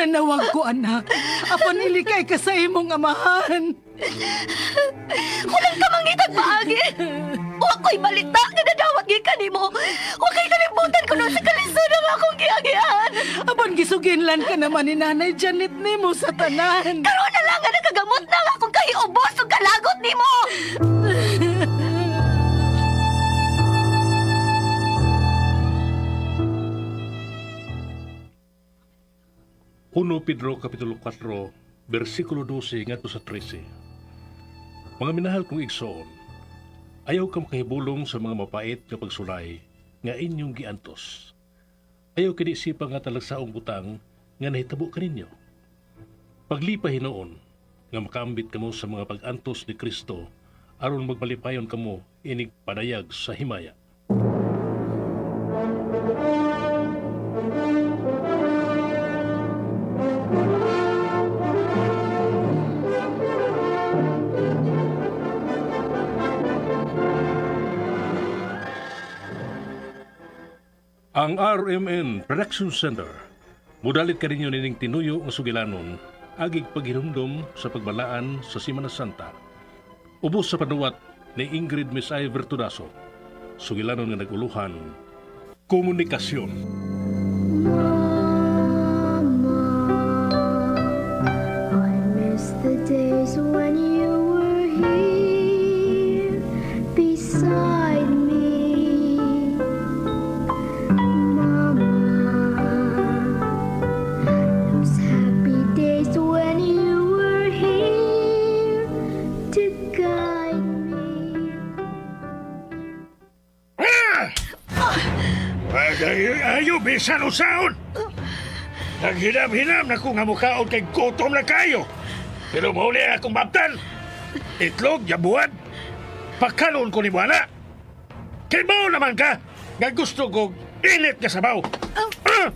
Nanawag ko, anak. Apan ilikay ka sa imong amahan. Walang ka mangitag paagi. Wa ko'y balita nga nadawat gikan nimo. Wa kay kalibutan ko nun sa kalisod ang akong giagian. Apan gisuginlan ka naman ni Nanay Janet nimo sa tanan. Karon na lang nga nakagamot na ang akong kahiubos ug kalagot nimo. Uno Pedro Kapitulo 4, versikulo 12 ngadto sa 13. Mga minahal kong igsoon, ayaw ka makahibulong sa mga mapait nga pagsulay nga inyong giantos. Ayaw kini sipa nga talagsaong butang nga nahitabo kaninyo. Paglipa hinuon nga makaambit kamo sa mga pag-antos ni Kristo aron magmalipayon kamo inig padayag sa himaya. Ang RMN Production Center mudalit kaninyo nining tinuyo nga sugilanon agig paghinumdom sa pagbalaan sa Semana Santa. Ubos sa panuwat ni Ingrid Misay Vertudaso. Sugilanon nga naguluhan komunikasyon. Mama, I miss the days when you were here beside me. Mama, those happy days when you were here to guide me. Ay, ayo, bisan usaon! Naghinam-hinam na ko nga mukhaon kay gutom na kayo. Pero mauli akong babtan. Itlog, yabuan. Pagkalon ko ni Buana. Kay bao naman ka, nga gusto ko init nga sabaw. Ah!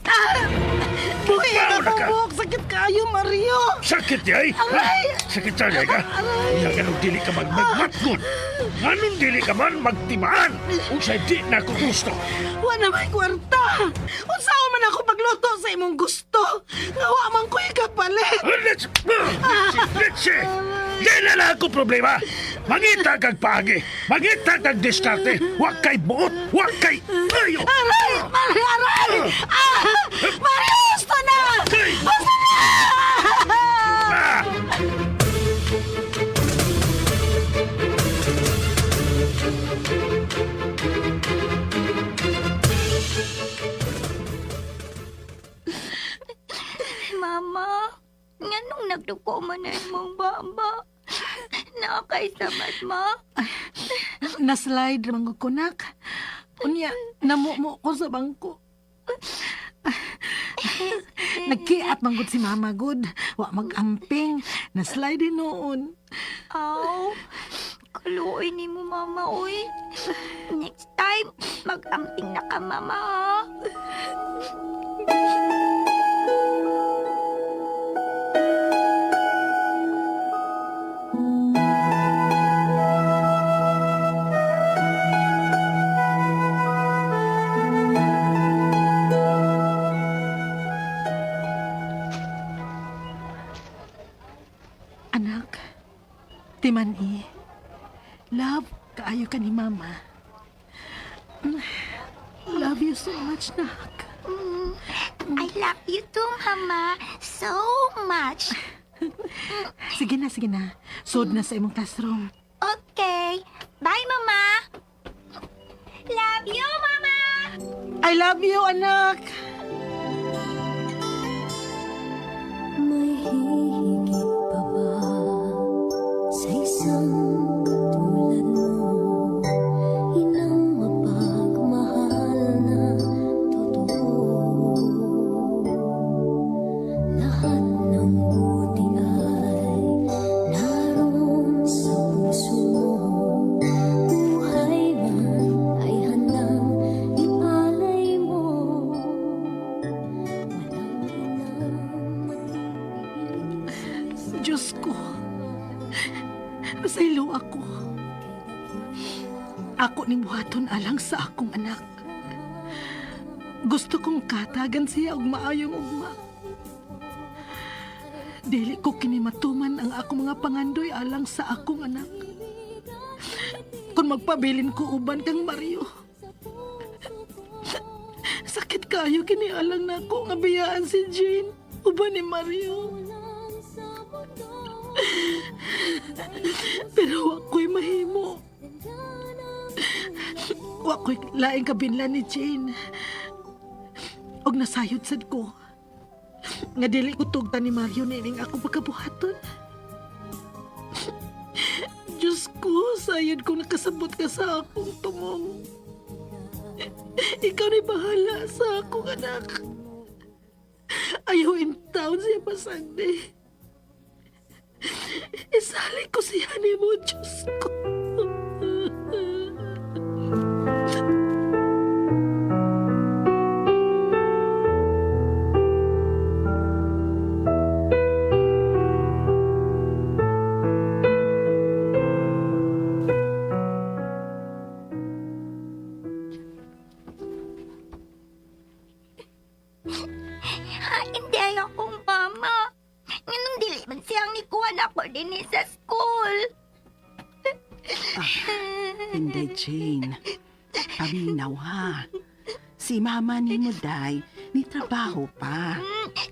Buhi Bao na na ka. buhok. Sakit kayo, Mario. Sakit yay! Aray! Sakit sa ka? Aray! Nga ganun dili ka magmagmatgon. Nganong dili ka man magtimaan. Unsay di na ko gusto. Wa na may kwarta. Unsaon man ako pagluto sa imong gusto. Nga wa man ko'y kapalit. Let's... Let's... Di na lang ako problema. Mangita kag paagi. Mangita kag diskarte. Wa kay buot. Wa kay ayo. Aray! Mario, aray! Ah! Mario, gusto na! Ay! Gusto na! Ah! Mama, nganong nagduko man na imong baba? Nakaisabat ma. Naslide ramang ko nak. Unya, namumo ko sa bangko. Nagkiat manggod si Mama good. Wa magamping. Naslide din noon. Aw, kaluoy ni mo mama oy. Next time, mag-amping na ka mama ha. Anak, timan i. Love, kaayo ka ni Mama. Love you so much, nak. I love you too, mama. So much. Sige na, sige na. Sod na sa imong classroom. Okay. Bye, mama. Love you, mama. I love you, anak. May hihigit pa ba sa isang katulad mo? Inang mapagmahal na totoo. Lahat ng buti ay naroon sa puso mo. Buhay man ay handang ialay mo. Walang inang matutulog Sa Diyos ko. Pasaylo ako. Ako ning buhaton alang sa akong anak. Gusto kong katagan siya og maayong ugma. Dili ko kini matuman ang akong mga pangandoy alang sa akong anak. Kung magpabilin ko uban kang Mario. Sakit kayo kini alang nako nga biyaan si Jane uban ni Mario. Pero wa ko'y mahimo. Wa ko'y laing kabinlan ni Jane. Og nasayod sad ko. Nga dili ko tugtan ni Mario nining ako pagkabuhaton. Diyos ko, sayod kung nakasabot ka sa akong tumong. Ikaw na'y bahala sa akong anak. Ayaw in town siya pasagdi. Isali ko siya ni mo, Diyos ko. Hindi ay akong mama. Nganong dili man siyang nikuha na ako din sa school. Hindi, Jane. Paminaw ha. Si mama ni mo, Day, ni trabaho pa.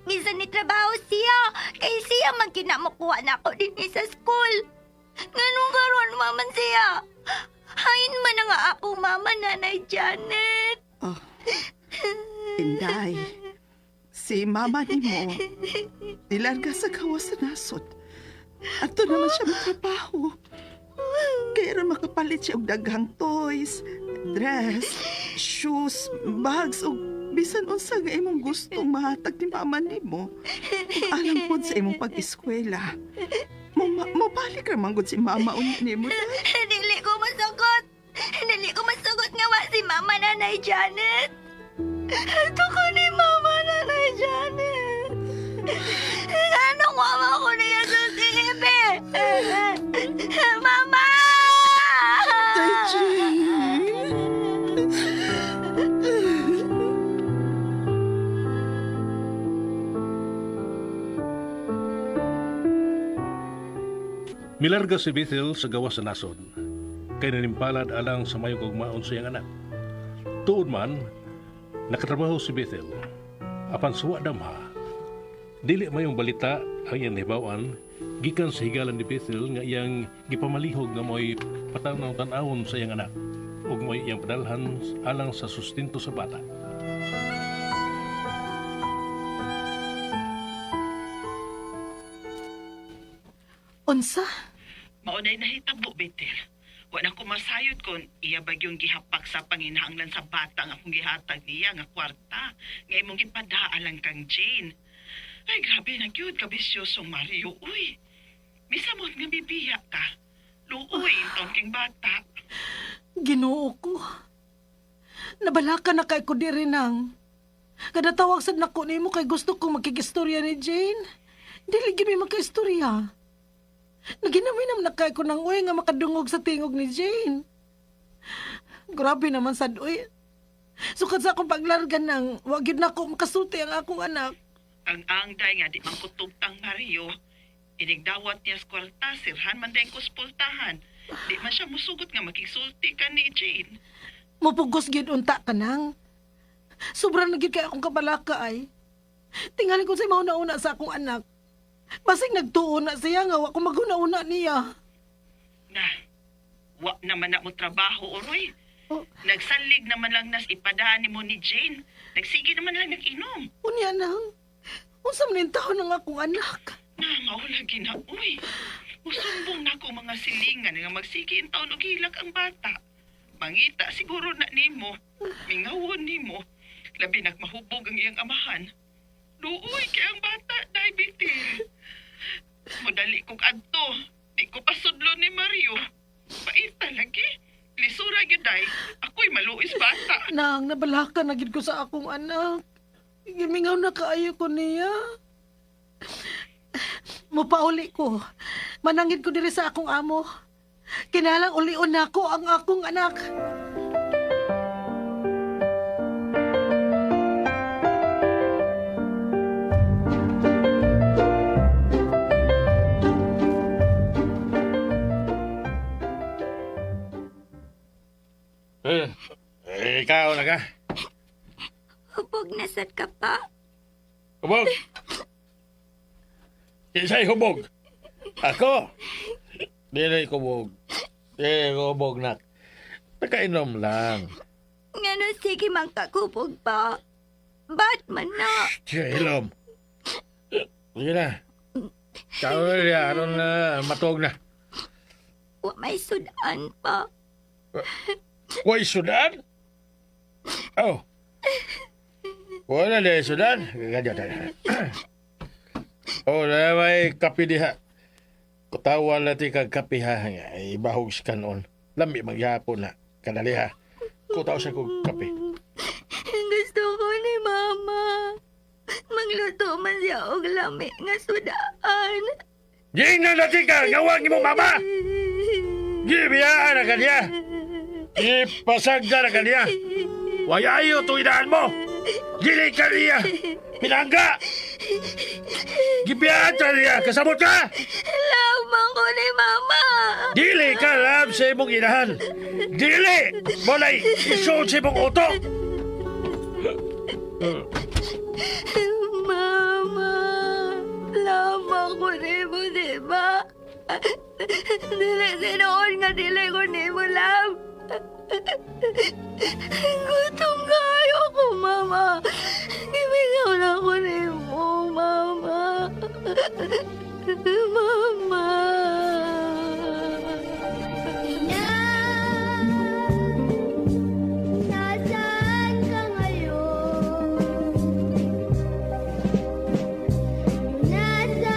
Minsan ni trabaho siya. Kay siya man kinamukuha na ako din sa school. Nganong karon maman siya. Hain man na nga ako mama, Nanay Janet. Oh, Inday, si mama ni mo, nilarga sa gawas sa nasod. Ato naman siya matrabaho. Kaya ron makapalit siya og daghang toys, dress, shoes, bags, ug bisan unsa nga imong gustong mahatag ni mama nimo. Alang pod sa imong pag-eskwela. Mobalik ra man gud si mama unya nimo. Day. Dili ko masagot. Dili ko masagot nga wa si mama, Nanay Janet. Ito ko ni mama, Nanay Janet. Anong mama ko niya sa TV? Mama! Day, Jane. Milarga si Bethel sa gawas sa nasod. Kay nanimpalad alang sa mayong gugmaon sa iyang anak. Tuod man, nakatrabaho si Bethel. Apan suwa damha, dili mayong balita ang iyang nahibaw-an gikan sa higalan ni Bethel nga iyang gipamalihog nga mo'y patanaw tan-awon sa iyang anak ug mo'y iyang padalhan alang sa sustento sa bata. Unsa? Maunay nahitabo, Betel. Wa na ko masayod kon iya ba yung gihapak sa panginahanglan sa bata nga akong gihatag niya nga kwarta nga imong gipadaalang kang Jane. Ay grabe na gyud kabisyosong Mario uy. Misamot nga bibiya ka. Luoy intong king bata. Ginoo ko. Nabalaka na kay ko diri nang. Kada tawag sad nako nimo kay gusto ko magkigistorya ni Jane. Dili gyud mi magkaistorya. Naginamay naman na kay ko nang uy nga makadungog sa tingog ni Jane. Grabe naman sad uy. Sukad sa akong paglarga nang wa gyud nako makasulti ang akong anak. Ang angday nga di man kutugtang Mario. Inigdawat niya sa kwarta, sirhan man din kuspultahan. Di man siya musugot nga makigsulti ka ni Jane. Mupugos gyud unta ka nang. Sobra na gyud kay akong kabalaka ay. Tingali ko sa mauna-una sa akong anak. Basig nagtuo na siya nga wa ko maghuna-una niya. Na, wa naman na mo trabaho, Oroy. Oh. Nagsalig naman lang nas ipadaan ni mo ni Jane. Nagsige naman lang nag-inom. Unya nang. Unsa man ning taon ang akong anak? Na, maulagi na, uy. Musumbong na ko mga silingan nga magsige in taon og hilak ang bata. Mangita siguro na nimo. Mingawon nimo. Labi nagmahubog ang iyang amahan. Luoy kay ang bata, diabetes. Modali kong adto. Di ko pasudlo ni Mario. Paita lagi. Lisura gyud ay. Ako'y maluis bata. Nang nabalaka na gid ko sa akong anak. Gimingaw na kaayo ko niya. Mupauli ko. Manangit ko diri sa akong amo. Kinalang ulion nako ang akong anak. sad ka pa. Hubog! Isa'y hubog! Ako! Dili kubog. Dili kubog, nak. Nakainom lang. Ngano sige man kakubog pa. Batman na. Sige, hilom. Sige na. Kao na niya, aron na matuog na. Wa may sudan pa. Way sudan? Oh. Wala na sudan. Ganyan tayo. Oh, na may kape diha. Kutawa na ti kag kape ha. Ay, bahog sa kanon. Lami magyapon na. Kadali ha. Kutaw sa kog kape. Gusto ko ni Mama. Magluto man siya og lami nga sudan. Ging na nati ka! Gawang mo mama! Gibiyaan na kanya! Ipasagda na kanya! Wayayo itong inaan mo! Dili ka niya! Pinangga! Gibiyaan ka niya! Kasabot ka! Lamang ko ni Mama. Dili ka lab sa imong inahan! Dili! Walay isuod sa imong utok! Mama, lamang ko ni mo, di ba? Dili sinuon nga dili ko ni mo, love. Gutom kayo ko, Mama. Gimingaw na ko ni mo, Mama. Mama. Ina, nasaan ka ngayon? Nasaan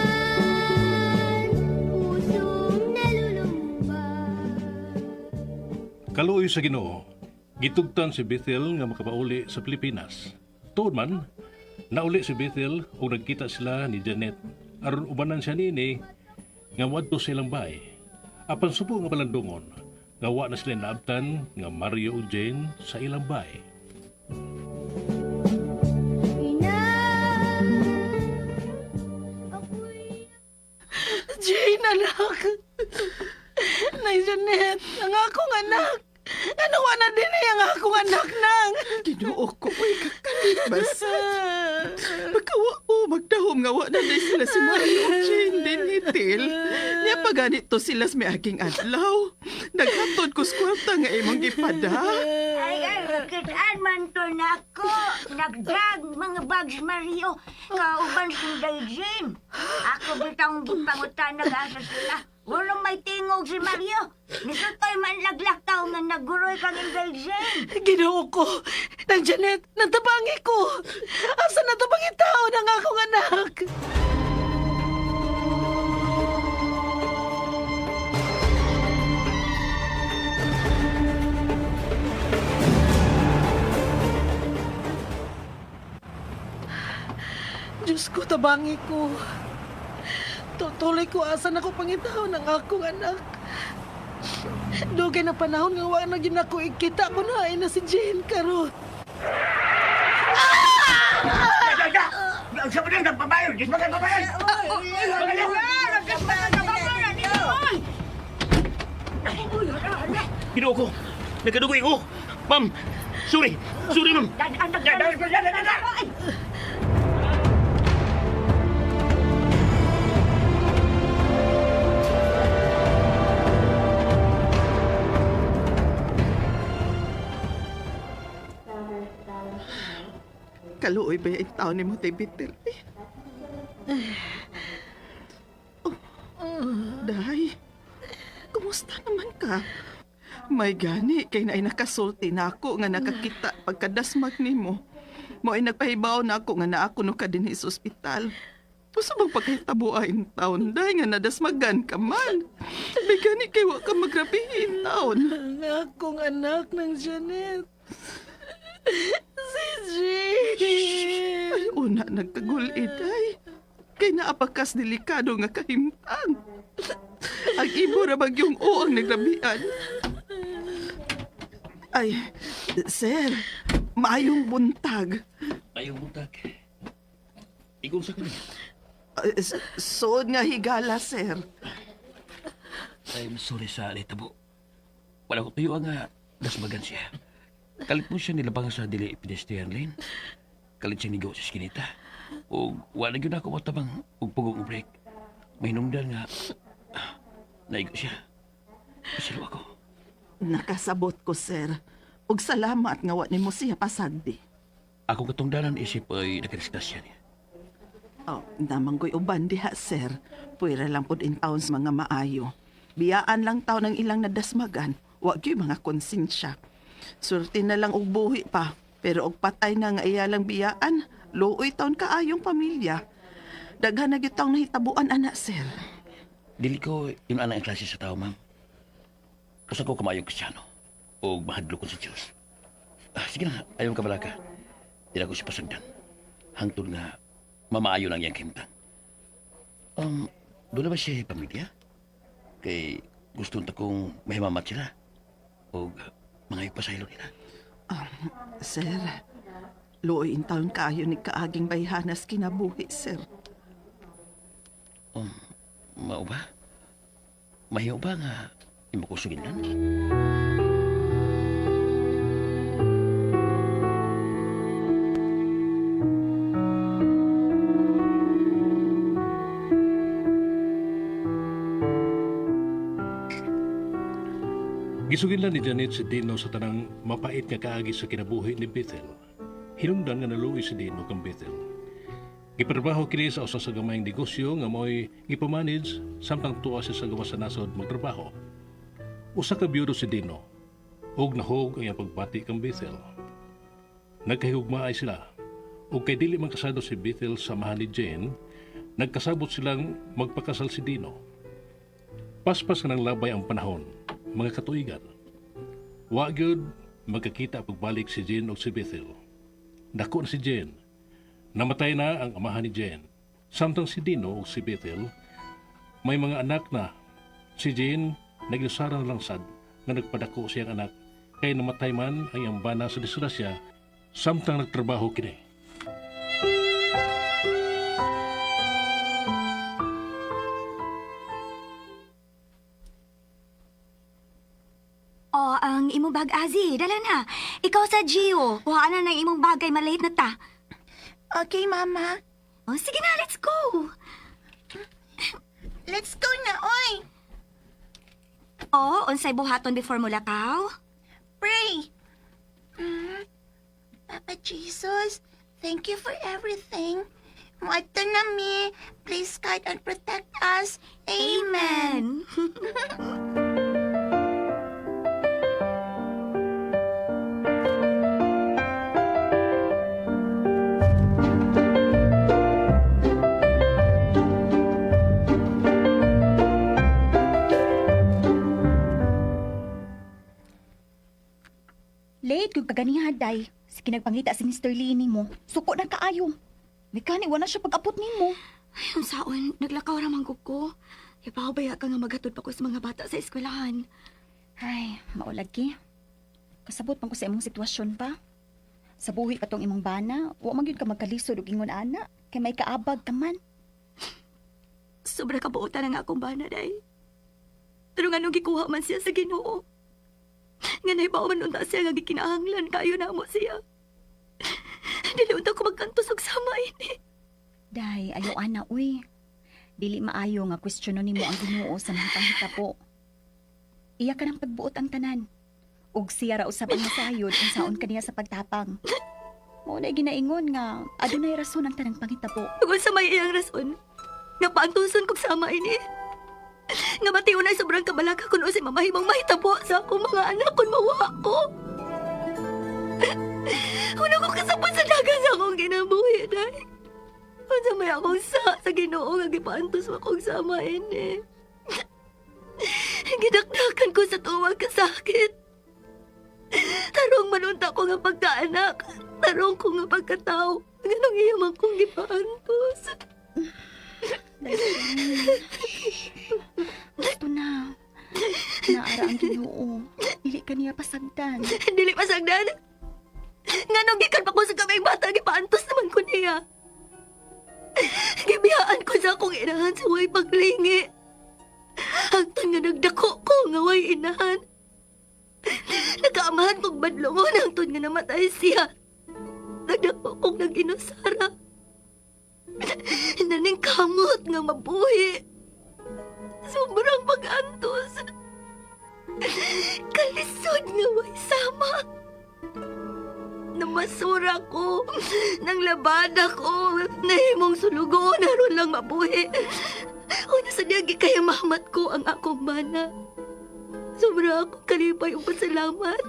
pusong nalulumba? Kaluoy sa Ginoo, gitugtan si Bethel nga makapauli sa Pilipinas. Tuod man, nauli si Bethel ug nagkita sila ni Janet aron ubanan siya niini nga moadto sa ilang bahay. Apan subo nga palandungon, nga wa na sila naabtan nga Mario ug Jane sa ilang bahay. Ina, ako'y Jane, anak. Nay Janet, ang akong anak. Ano wa na din eh, ang akong anak nang. Ginoo ko, uy, kakalit basad. Pagkawa o, magdahom nga wa na day sila si Mario o Jane din ni Til. Niya pa ganito sila sa may aging adlaw. Naghatod ko sa kwarta nga imong gipada. Ay, ay, kitaan man to nako. Nagdrag mga bags Mario. Kauban si Jane. Ako bitang gipangutan nag-asa sila. Walang may tingog si Mario. Nisutoy man laglakaw nga naguroy kang Inday Jane. Ginoo ko. Nang Janet, natabangi ko. Asa na to pangitao ng akong anak? Diyos ko, tabangi ko. Tutuloy ko asa na ko pangitao ng akong anak. Dugay na panahon nga wa na gyud nako ikita ko na ay na si Jane karon. Ginoo ko. Nagkadugoy ko. Ma'am, sorry. Sorry, ma'am. Kaluoy ba yung taon ni mo, Tay Bitel? Oh, day, kumusta naman ka? May gani, kay naay nakasulti na ako nga nakakita pagkadasmag nimo. Mo ay nagpahibaw na ako nga naako no ka dinhi sa ospital. Gusto bang pagkahitabuain taon, day nga nadasmagan ka man. May gani kay wa ka magrabihin taon. Ang akong anak ng Janet. Si Jane. Ay, una, nagkagulid ay. Kay naapakas delikado nga kahimtang. Ang ibo ra bagyong o ang nagrabian. Ay, sir, maayong buntag. Ayaw buntag. Igon sa kanya. Ay, Suod nga higala, sir. I'm sorry sa litabo. Wala ko tuyo nga dasmagan siya. Kalit mo siya nilabang sa dili pedestrian lane. Kalit siyang negosyo sa kinita. O wala gyud ako matabang og pugong break. Mahinungdan nga naigo siya. Pasilo ako. Nakasabot ko, sir. Ug salamat nga wa nimo siya pasagdi. Ako katungdanan isip ay nakadisgrasya niya. Oh, namanggoy uban diha, sir. Puwera lang pud in town sa mga maayo. Biyaan lang taon ang ilang nadasmagan. Wa gyud mga konsensya. Surti na lang og buhi pa. Pero og patay na nga iya lang biyaan, luoy taon kaayong pamilya. Daghan na gyud taong nahitabuan ana, sir. Dili ko yun ang klase sa tao, ma'am. Usa ko kamayong Kristiyano o mahadlok ko sa Diyos. Sige na, ayaw ka balaka. Dili ako siya pasagdan. Hangtod nga, mamaayo lang iyang kahimtang. Doon na ba siya pamilya? Kay gusto ta kong mahimamat sila. O mga ipasaylo nila. Sir, luoy in taon kaayo ni kaaging bayhanas kinabuhi, sir. Mao ba? Mahiyo ba nga imo ko suginlan? Gisuginlan ni Janet si Dino sa tanang mapait nga kaagi sa kinabuhi ni Bethel. Hinungdan nga naluoy si Dino kang Bethel. Giparbaho kini sa usa sa gamayng negosyo nga mo'y gipamanage samtang tuwa siya sa gawas sa nasod magtrabaho. Usa ka biyudo si Dino ug nahog ang iyang pagbati kang Bethel. Nagkahigugmaay sila ug kay dili man kasado si Bethel sa amahan ni Jane, nagkasabot silang magpakasal si Dino. Paspas nga nang labay ang panahon, mga katuigan. Wa gyud magkakita pagbalik si Jane og si Bethel. Dako na si Jane. Namatay na ang amahan ni Jane. Samtang si Dino ug si Bethel may mga anak na. Si Jane naglusara na lang sad nga nagpadako siyang anak kay namatay man ang iyang bana sa disgrasya samtang nagtrabaho kini. Oh, ang imong bag, Azi. Dala na. Ikaw sa Gio. Kuhaan na ng imong bagay. Malate na ta. Okay, Mama. Oh, sige na, let's go. Let's go na, oy! Oh, unsay buhaton before mo lakaw? Pray! Papa Jesus, thank you for everything. Muadto na mi. Please guide and protect us. Amen. Late kung kaganiha, day. Sige nagpangita si Mr. Lee nimo. Suko na kaayo. May kani, wala siya pag-apot nimo. Ay, ang saon, naglakaw ra man ko. Ipaw baya ka nga maghatod pa ko sa mga bata sa eskwelahan. Ay, maulagi. Kasabot man ko sa imong sitwasyon pa. Sa buhi pa tong imong bana, wa man gyud ka magkalisod og ingon ana, kay may kaabag ka man. Sobra kabuotan ang akong bana, day. Pero nga nung gikuha man siya sa Ginoo. Nga naibaw man unta siya nga gikinahanglan kayo na mo siya. Dili unta ko magkantos og sama ini. Day, ayo ana uy. Dili maayo nga kwestiyonon nimo ang Ginoo sa mga panghitabo. Iya ka ng pagbuot ang tanan. Ug siya ra usab ang masayod unsaon kaniya sa pagtapang. Mao na ginaingon nga adunay rason ang tanang panghitabo. Tungod sa may iyang rason, nga paantuson kog sama ini. Nga matiunay sobrang kabalaka kun si mamahimong mahitabo sa akong mga anak kun mawa ko. Una ko kasabot sa dagan sa akong kinabuhi, day. Unsa may akong sa Ginoo nga gipaantos mo kog sama ini. Gidakdakan ko sa tuwang kasakit. Tarong manunta ko nga pagkaanak. Tarong ko nga pagkatao. Ganong iya man kong gipaantos. Gusto na. Naara ang Ginoo. Dili ka niya pasagdan. Dili pasagdan. Nganong gikan pa ko sa kaming bata, gipaantos naman ko niya. Gibiyaan ko sa akong inahan sa way paglingi. Hangtod nga nagdako ko nga way inahan. Nakaamahan kong badlongon hangtod nga namatay siya. Kadako kong naginasara. Naning kamot nga mabuhi. Sobrang pag-antos. Kalisod nga way sama. Namasura ko, nang labada ko, nahimong sulugo, naroon lang mabuhi. Una sa niya, kaya mahamat ko ang akong mana. Sobra ako kalipay ug pasalamat.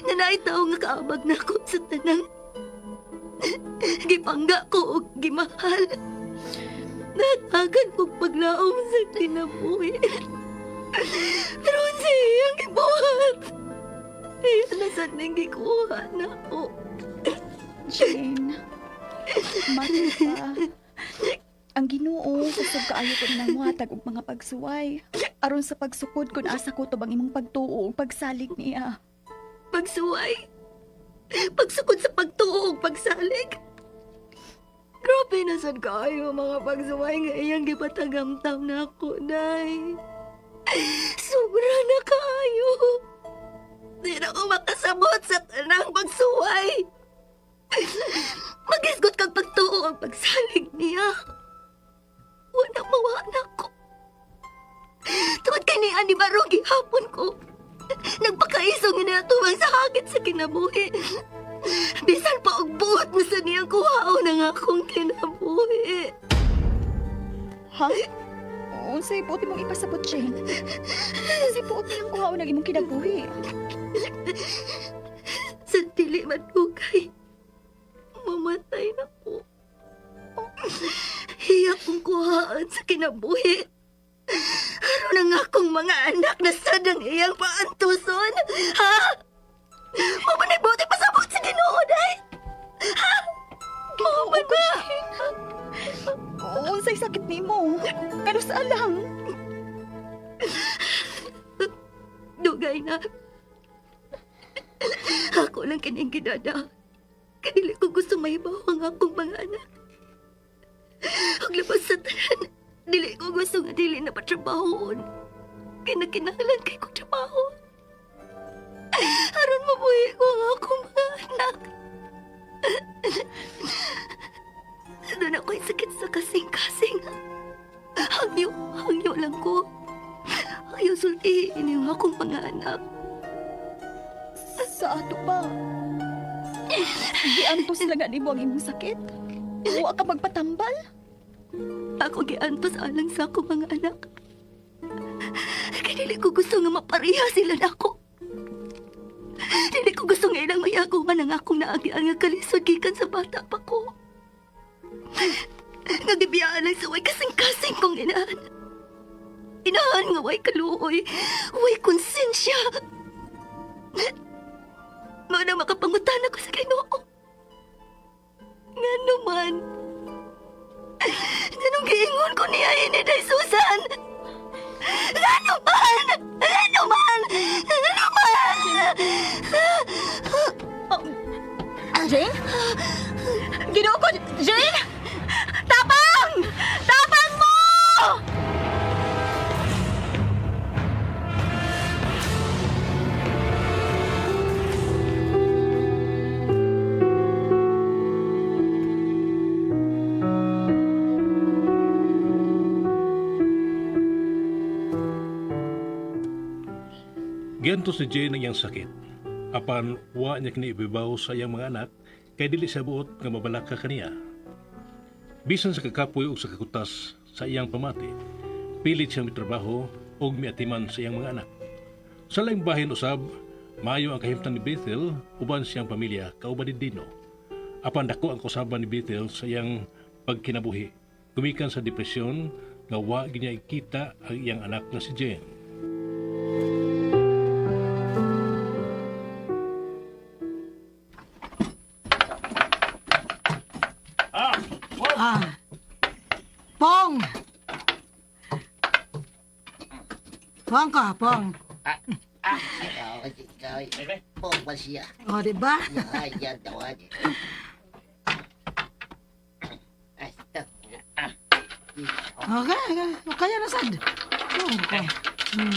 Nga naitaw nga kaabag na ko sa tanang. Gipangga ko og gimahal. Natagan kong paglaom sa kinabuhi. Pero sa iyang gibuhat. Iya na sa ning gikuha na ko. Jane, mati pa. Ang Ginoo kusog kaayo ko nang muhatag og mga pagsuway. Aron sa pagsukod kun asa ko tubang imong pagtuo ug pagsalig niya. Pagsuway. Pagsukod sa pagtuo ug pagsalig. Grabe na sad kaayo mga pagsuway nga iyang gipatagamtam na ako, day. Sobra na kaayo. Di na ko makasabot sa tanang pagsuway. Magisgot kag pagtuo ang pagsalig niya. Wala mawa na ko. Tungod kay ni Ani Barong gihapon ko. Nagpakaisong nga natuwang sa hagit sa kinabuhi. Bisan pa og buot na sa niyang kuhaon ang akong kinabuhi. Ha? Unsay buot imong ipasabot, Jane? Unsay buot niyang kuhaon ang imong kinabuhi? Sa dili madugay, mamatay na ko. Hiya kong kuhaan sa kinabuhi. Aron ang akong mga anak na sadang iyang paantuson. Ha? Mo ba nagbuti pasabot sa Ginoo, day? Ha? Mo ba na? Unsay sakit nimo? Kanus lang? Dugay na. Ako lang kining gidada. Kadili ko gusto mahibaw ang akong mga anak. Ug labas sa tanan, dili ko gusto nga dili na patrabahoon. Kinakinahanglan kay ko trabaho. Aron mabuhi ko ang akong mga anak. Doon ako'y sakit sa kasing-kasing. Hangyo, hangyo lang ko. Ayaw sultihin yung akong mga anak. Sa ato pa. Giantos lang nga nimo ang imong sakit. Wa ka magpatambal. Ako giantos alang sa akong mga anak. Kaya dili ko gusto nga mapareha sila nako. Dili ko gusto nga ilang mayagungan ang akong naagian nga kalisod gikan sa bata pa ko. Nga gibiyaan lang sa way kasing-kasing kong inahan. Inahan nga way kaluoy, way konsensya. Mao na makapangutan ako sa Ginoo. Nga naman, Ganong giingon ko niya ini day Susan? Gano man? Gano man? Gano man? Jane? Ginoo ko, Jane! Tapang! Tapang mo! Giantos ni Jane ang iyang sakit. Apan wa niya kini ibibaw sa iyang mga anak kay dili siya buot nga mabalaka kaniya. Bisan sa kakapoy ug sa kakutas sa iyang pamati, pilit siyang mitrabaho ug miatiman sa iyang mga anak. Sa laing bahin usab, maayo ang kahimtang ni Bethel uban siyang pamilya kauban ni Dino. Apan dako ang kausaban ni Bethel sa iyang pagkinabuhi. Gumikan sa depresyon nga wa ginya ikita ang iyang anak na si Jane. Ah. Pong! Pong ka, Pong. O, di ba? Okay, okay. Kaya na sad. Pong, pong.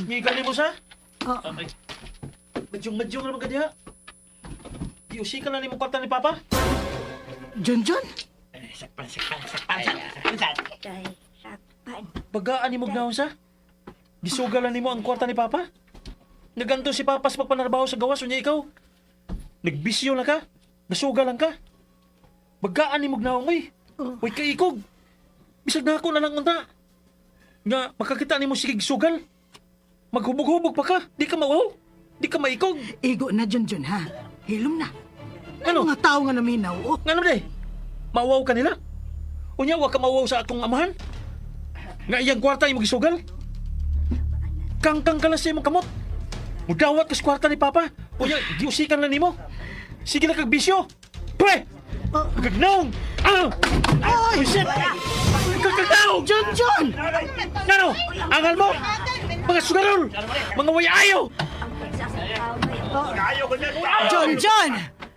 Ngiga ni mo sa? Oh. Ay. Madyong-madyong naman ka diha. Giusi ka na ni mo kwarta ni Papa. Junjun? Sakpan, sakpan, sakpan, sakpan, Day, sakpan. Bagaan ni Mugnaw sa? Gisugalan nimo ang kwarta ni Papa? Naganto si Papa sa pagpanarbaho sa gawas, unya ikaw. Nagbisyo na ka? Nasugal lang ka? Bagaan ni Mugnaw, oy. Uy, kaikog. Bisag na ako na lang unta. Nga, makakita nimo sige sugal. Maghubog-hubog pa ka. Di ka mauhaw. Di ka maikog. Igo na, Junjun, ha? Hilom na. Ano? Mga tao nga naminaw, oh. Nga naman eh. Mauwaw ka nila. Unya, wa ka mauwaw sa atong amahan. Nga iyang kwarta imong gisugal. Kangkang ka lang sa imong kamot. Mudawat ka sa kwarta ni Papa. Unya, giusikan lang nimo. Sige na kag bisyo. Pre! Kagnaong! Ah! Oy! Shit! Kagnaong! Junjun! Ngano? Angal mo? Mga sugarol! Mga wayayo! Junjun!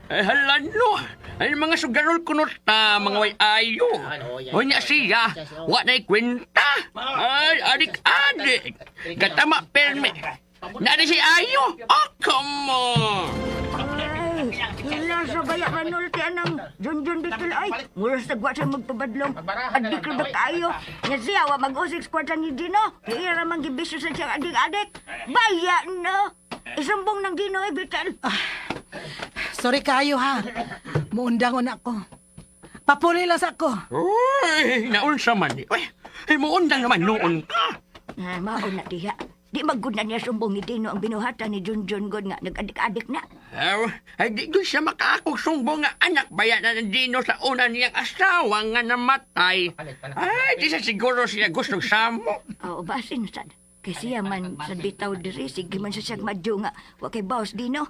Ay, hala no. Ay, mga sugarol kuno ta, mga way ayo. Unya siya, wa na'y kwenta. Ay, adik-adik. Gatama perme. Nari si Ayo. Oh, come on. Ay, hila sa baya manulti anang Junjun dito ay. Mura sa gwa siya magpabadlong. Adik ra ba kayo? Nga siya, wa mag-usik sa kwarta ni Dino. Iya ra man gibisyo sa siyang adik-adik. Baya no! Isumbong ng Dino, eh, Bital. Sorry kayo, ha? Muundang na ako. Papuli lang sa ako. Uy, naunsa man ni. Uy, ay muundang naman noon ka. Ah, mao na diha. Di magud na niya sumbong ni Dino ang binuhatan ni Junjun god nga nag-adik-adik na. Ay, di ko siya makaakog sumbong nga anak baya na ng Dino sa una niyang asawa nga namatay. Ay, di sa siguro siya gustong samo. Oo, basin sad. Kay siya man sa bitaw diri, sige man sa siyang madyo nga. Wa kay boss Dino.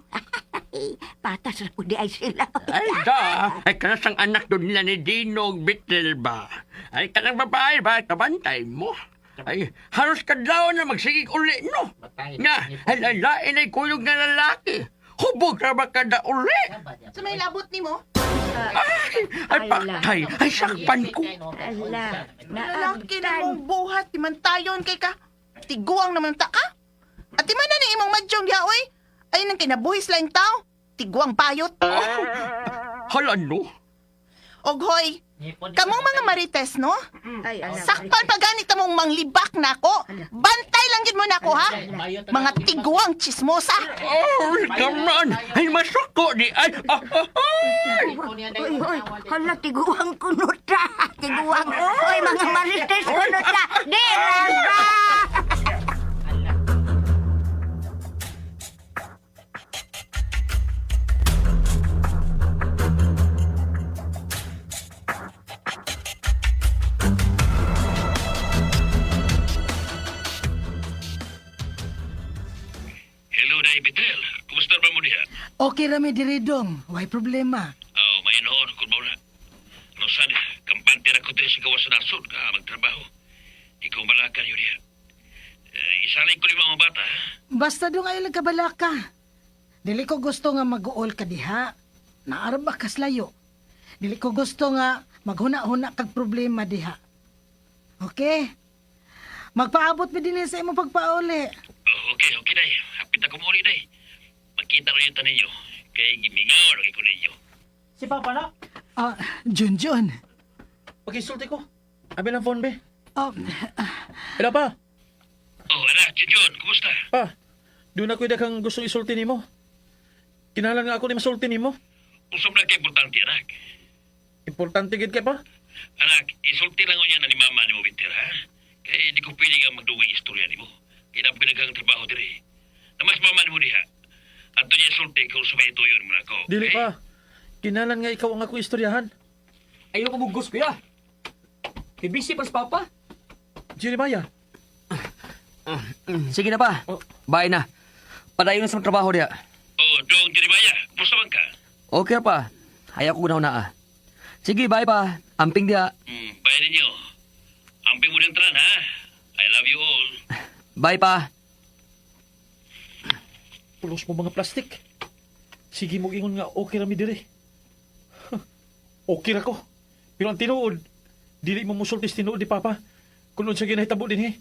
Patas ra pud di ay sila. Ay da, ay kanasang anak doon nila ni Dino Bitel ba? Ay kanang babae ba, kabantay mo? Ay, halos kadlaw na magsigig uli, no? Nga, ay lalain ay kuyog na lalaki. Hubog ra ba kada uli? Sa may labot nimo? Ay, ay patay, ay sakpan ko. Ala, Lalaki na naabtan. mong buhat, di man tayon kay ka. Tiguang naman ta ka. At di man na ni imong madyong yaoy. Ay nang kinabuhis laing tao. Tiguang payot. Hala, no? Og hoy, kamong mga marites, no? Ay, ala. Sakpan pa ganit mong manglibak na ako. Bantay lang gid mo na ako, ha? Mga tiguang chismosa. Oh, come on. Ay, masuko di. Ay, ah, ah, ay. Uy, uy, hala, tiguang kunot ta. Tiguang. Uy, mga marites kunot ta. Di ra ba? Hello, Day Betel. Kumusta ba mo diha? Okay ra mi diri dong. Way problema. Oh, may noon kung mauna. Rosan, kampante ra ko diri sa gawas sa nasod ka magtrabaho. Ikaw malakan yun diha. Eh, isalay ko ni mga bata. ha? Basta dong ay lang kabalaka. Dili ko gusto nga mag-uol ka diha. Naarba kas layo. Dili ko gusto nga maghuna-huna kag problema diha. Okay? Magpaabot mi dinhi sa imong pagpauli. Oh, okay, okay, day. Hapit ako muli, day. Makita ko yung taninyo. Kay gimingaw na ko ninyo. Si Papa na? Ah, Junjun. Pakisulti ko. Abi lang phone, be. Oh, Hello, pa. Oh, anak, Junjun, kumusta? Pa, doon ako'y daghang gustong isulti nimo. Kinahanglan nga ako ni masulti nimo. Usap na kay importante, anak. Importante gid kay pa. Anak, isulti lang ko niya na ni mama ni mo, Binter, ha? Kay di ko pwede nga magdugay istorya nimo. Kay napakadaghang trabaho diri. Namas mama ni mo diha. Ato niya isulti kung sumay tuyon mo na ako. Dili okay? pa. Kinahanglan nga ikaw ang akong istoryahan. Ayaw ko mugos, kuya. Kay busy pa si Papa. Jeremiah, Sige na pa. Bye na. Padayon na sa trabaho diya. Oh, Dong Jeremiah, kumusta man ka? Okay ra pa. Ayaw ko gunaw na ah. Sige, bye pa. Amping diya. Bye ninyo. Amping mo ng tanan, ha? I love you all. Bye pa. pulos mo mga plastik. Sige mo ingon nga okay ra mi diri. Huh, okay ra ko. Pero ang tinuod, dili mo musulti sa tinuod ni Papa. Kung unsa ginahitabo dinhi.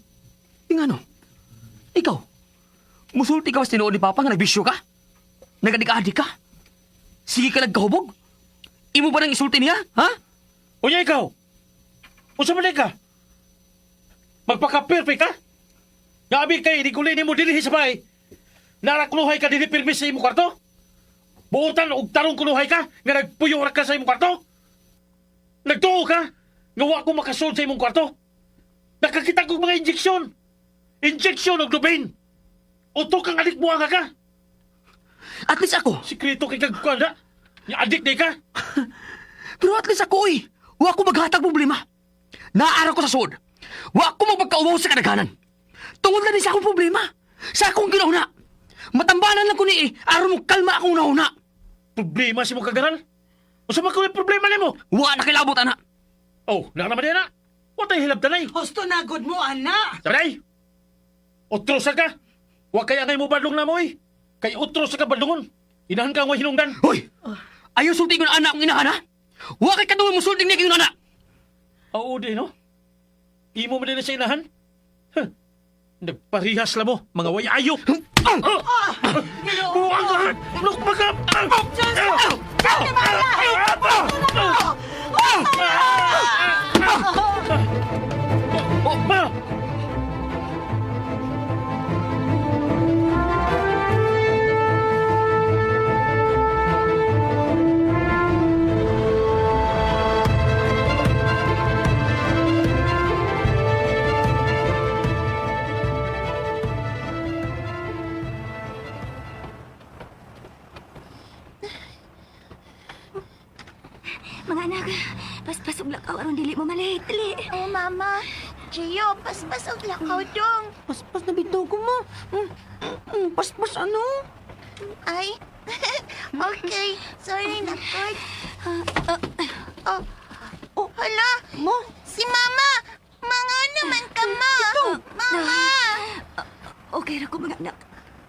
Ingano? Ikaw? Musulti ka ba sa tinuod ni Papa nga nagbisyo ka? Nagadik-adik ka? Sige ka nagkahubog? Imo ba nang isulti niya, ha? Unya ikaw. Unsa man ka? Magpaka-perfect ka? Gabi kay iniguli nimo dinhi sa bahay. Narakluhay ka dinhi pirmi sa imong kwarto? Buotan og tarong kunuhay ka nga nagpuyo ra ka sa imong kwarto? Nagtuo ka nga wa ko makasud sa imong kwarto? Nakakita kog mga injeksyon. Injeksyon og lubin. Uto kang adik buanga ka. At least ako. Sikreto kay kag na. Nga adik di ka. Pero at least ako, eh. Wa ko maghatag problema. Naara ko sa suod. Wa ko magpagkauwaw sa kadaghanan. Tungod na din sa akong problema. Sa akong ginauna. Matambanan lang ko ni eh. Aron mo kalma akong nauna. Problema si mo kagaral? Unsa man kuy problema nimo? Wa na kilabot ana. Oh, na naman na. Wa tay hilabtanay. Husto na gud mo, ana. Sabay! Otro sa ka! Wa kay angay mo badlong na mo eh. Kay otro sa ka badlongon. Inahan ka ang way hinungdan. Hoy! Ayaw sulti ko na anak akong inahan ha? Wa kay kaduwa mo sulting niya kayong anak. Oo di no? Imo man din na sa inahan? Huh. Nagparihas la mo, mga way ayo. Ah! Buang ka! Look back up! Ma! Mga anak, paspas og lakaw aron dili mo malate. Dili. Oh, Mama. Gio, paspas og lakaw dong. Paspas na bitaw ko, ma. Paspas ano? Ay, okay. Sorry na, Kurt. Oh, oh, hala. Ma? Si Mama. Mga naman ka, Ma. Mama. Okay ra ko mga anak.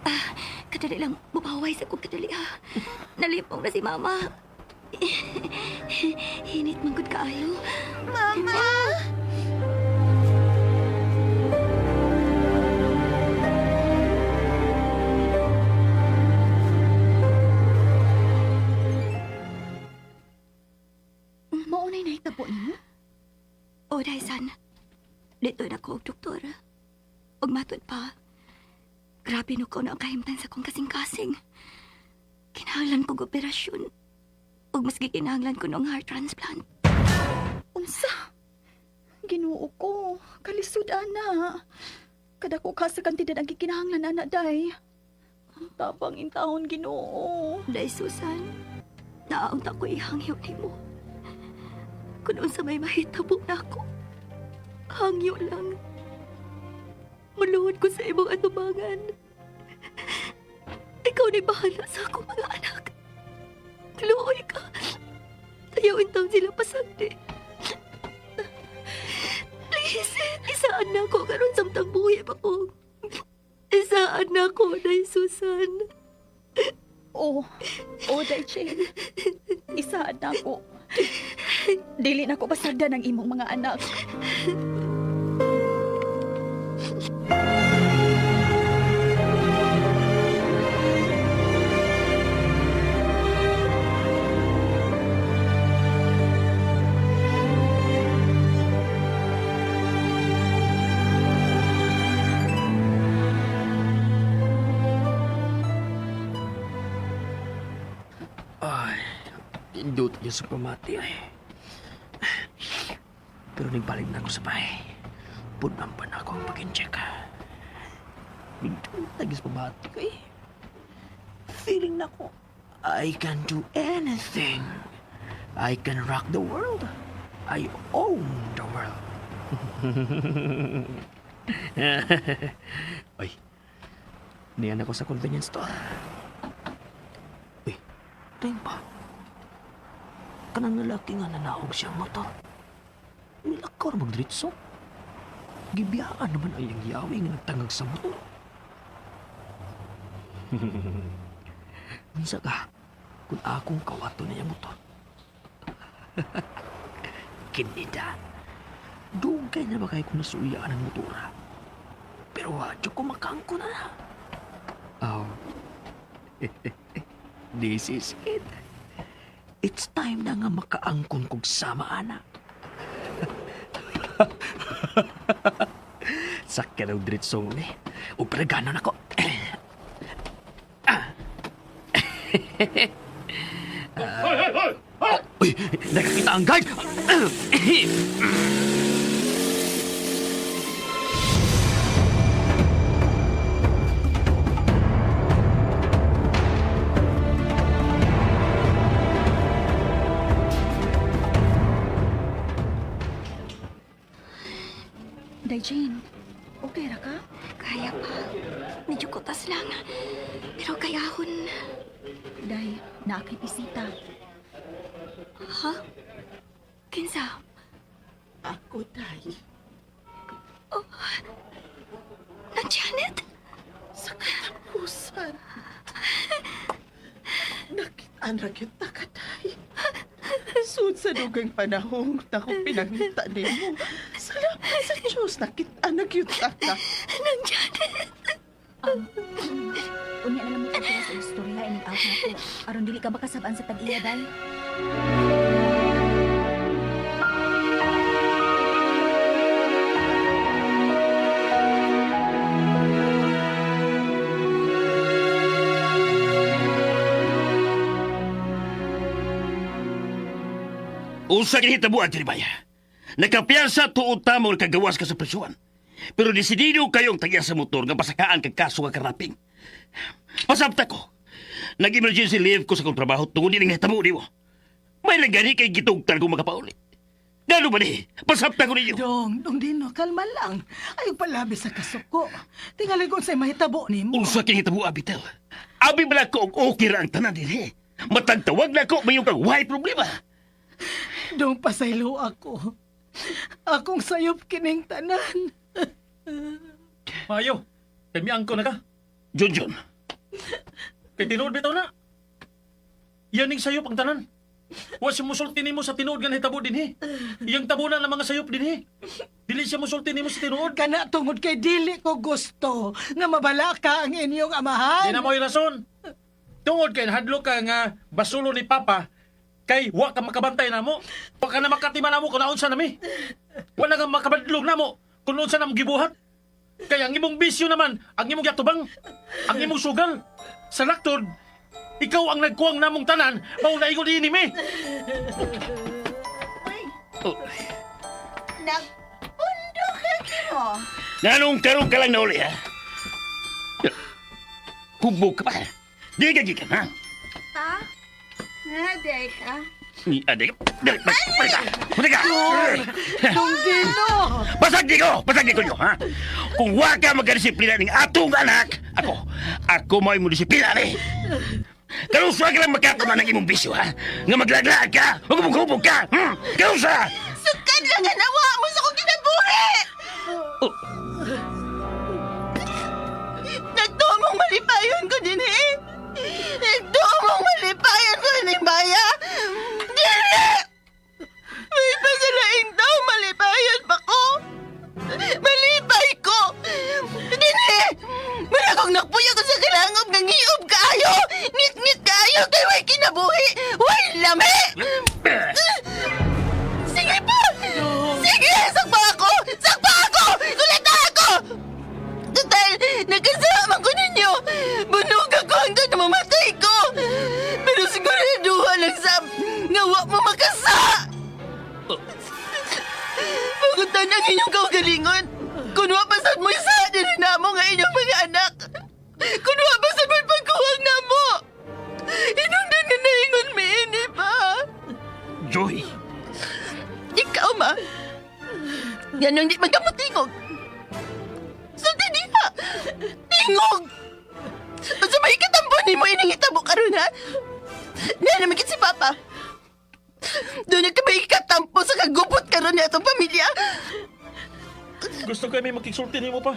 Ah, kadali lang, mupaway sa kong kadali ha. Nalipong na si mama. Hinit man gud kaayo. Mama. Maunay nahitabo nimo? O, Daisan. Dito na ko og doktor. Og matud pa. Grabe no ko na ang kahimtang sa kong kasing-kasing. Kinahanglan kog operasyon. Og mas gikinahanglan ko ng heart transplant. Unsa? Ginoo ko, kalisod ana. Kadako ka sa kantidad ang gikinahanglan ana day. Ang tabang intahon Ginoo. Day Susan, naaunta ko ihangyo nimo. Kung unsa may mahitabo na ako, hangyo lang. Muluhod ko sa imong atubangan. Ikaw ni bahala sa akong mga anak. Luoy ka. Ayaw intang sila pasagdi. Please, isaan na ako karon samtang buhi pa ko. Isaan na ako, Day Susan. Oh, oh day Jane. Isaad na ako. Dili na ko pasagdan ang imong mga anak. Ay, indot niya sa pamati ay. Pero nagbalik na ako sa bahay. Punang pa na ako ang pag-check. Nindot na sa pamati ko eh. Feeling na ko, I can do anything. I can rock the world. I own the world. Ay, niyan ako sa convenience store. Uy, tingin pa. Kanang lalaki nga nanaog siyang motor. Nilakaw ra magdiretso. Gibiyaan naman ay ang yawi nga nagtangag sa motor. Unsa ka kung akong kawato na iyang motor? Kinida. Dugay na ba kayo kung nasuyaan ang motora? Pero wadyo ko makangko na na. Oh. This is it. It's time na nga makaangkon kog sama, ana. Sakya daw diretsong ni. O pregano na ko. Uy, nakakita ang guard! Day Jane, okay ra ka? Kaya pa. Medyo kutas lang. Pero kayahon. Day, naa kay bisita. Ha? Kinsa? Ako, Day. Oh. Nang Janet? Sa katapusan. Nakitaan ra gyud ta ka, Day. Sud sa dugang panahon na akong pinangita nimo. Salamat sa Diyos, nakitaan na gyud ta ka. Nang Janet? Unya na lang mo pagkira sa istorya ining out na ko. Aron dili ka makasab-an sa tag-iya, Day. Usa kay hitabuan, Jeremiah. Nakapiyansa tuod tamo nga kagawas ka sa prisuan. Pero desidido kayong tagya sa motor nga pasakaan kag kaso nga karaping. Pasabta ko. Nag-emergency leave ko sa kong trabaho tungod nining hitabo nimo. May lang gani kay gitugtan ko makapauli. Gano ba ni? Pasabta ko ninyo. Dong, dong Dino, kalma lang. Ayaw palabi sa kasuko. Tingali kung sa'y mahitabo nimo. Unsa kay hitabo, Abitel? Abi ba ko og okay ra ang tanan dinhi? Matagtawag na ko mayo kag way problema. Dong pasaylo ako. Akong sayop kining tanan. Mayo, kay miangko na ka. Junjun. Kay tinuod bitaw na. Yan ning sayop ang tanan. Wa siya musulti nimo sa tinuod nga nahitabo dinhi. Iyang tabunan ang mga sayop dinhi. Dili siya musulti nimo sa tinuod. Kana tungod kay dili ko gusto nga mabalaka ang inyong amahan. Di na mo'y rason. Tungod kay nahadlok ka nga basulo ni Papa, kay wa ka makabantay namo. Wa ka na makatima namo kung naunsa nami. Wa na ka makabadlog namo kung unsa namo gibuhat. Kay ang imong bisyo naman, ang imong yatubang, ang imong sugal. Sa laktod, ikaw ang nagkuwang namong tanan, mao na ingon ini mi. Oh. Nagpundo ka mo. Nganong karon ka lang nauli, ha? Hubog ka pa. Di ka gikan, ha? Ta? Nga, day ka. Ni adik. Dali, balik ka. Balik ka. Dong Dino! Basag di ko! Basag di ko nyo, ha? Kung wa ka magkadisiplina ning atong anak, ako, ako mo'y mo disiplina ni. Karusa ka lang magkakama ng imong bisyo, ha? Nga maglaglaag ka, magubog-hubog ka, Karusa! Sukad lang nga nawa mo sa kong kinabuhi! Oh. Nagtumong malipayon ko din eh! Nagtumong malipayon ko ni Maya! Dili! May pasalaing daw malipayon pa ko! Malipay ko! Dili! Wala kong nagpuyo ko sa kalangob ng ngiob kaayo! Ngit-ngit kaayo kay way kinabuhi! Way lami! Sige pa! Sige! Sakpa ako! Sakpa ako! Kulata ako! Total, nagkasama ko ninyo! Bunog ako hanggang na mamatay ko! Pero siguraduhan lang sab, nga wa mo makasa! Pagutan ang inyong kaugalingon! Kung wa pasad mo isa, dili na mo nga inyong mga anak! Kung wa pasad mo'y pagkuwang na mo! Inungdan nga naingon mi ini pa! Joy! Ikaw, ma. Yan ang di magkamutingog. Sulti diha. Tingog! Unsa may katampo nimo ining hitabo karon ha? Niya naman si Papa. Doon na kami ikatampo sa kagupot karon ni atong pamilya. Gusto ko may makigsulti nimo pa.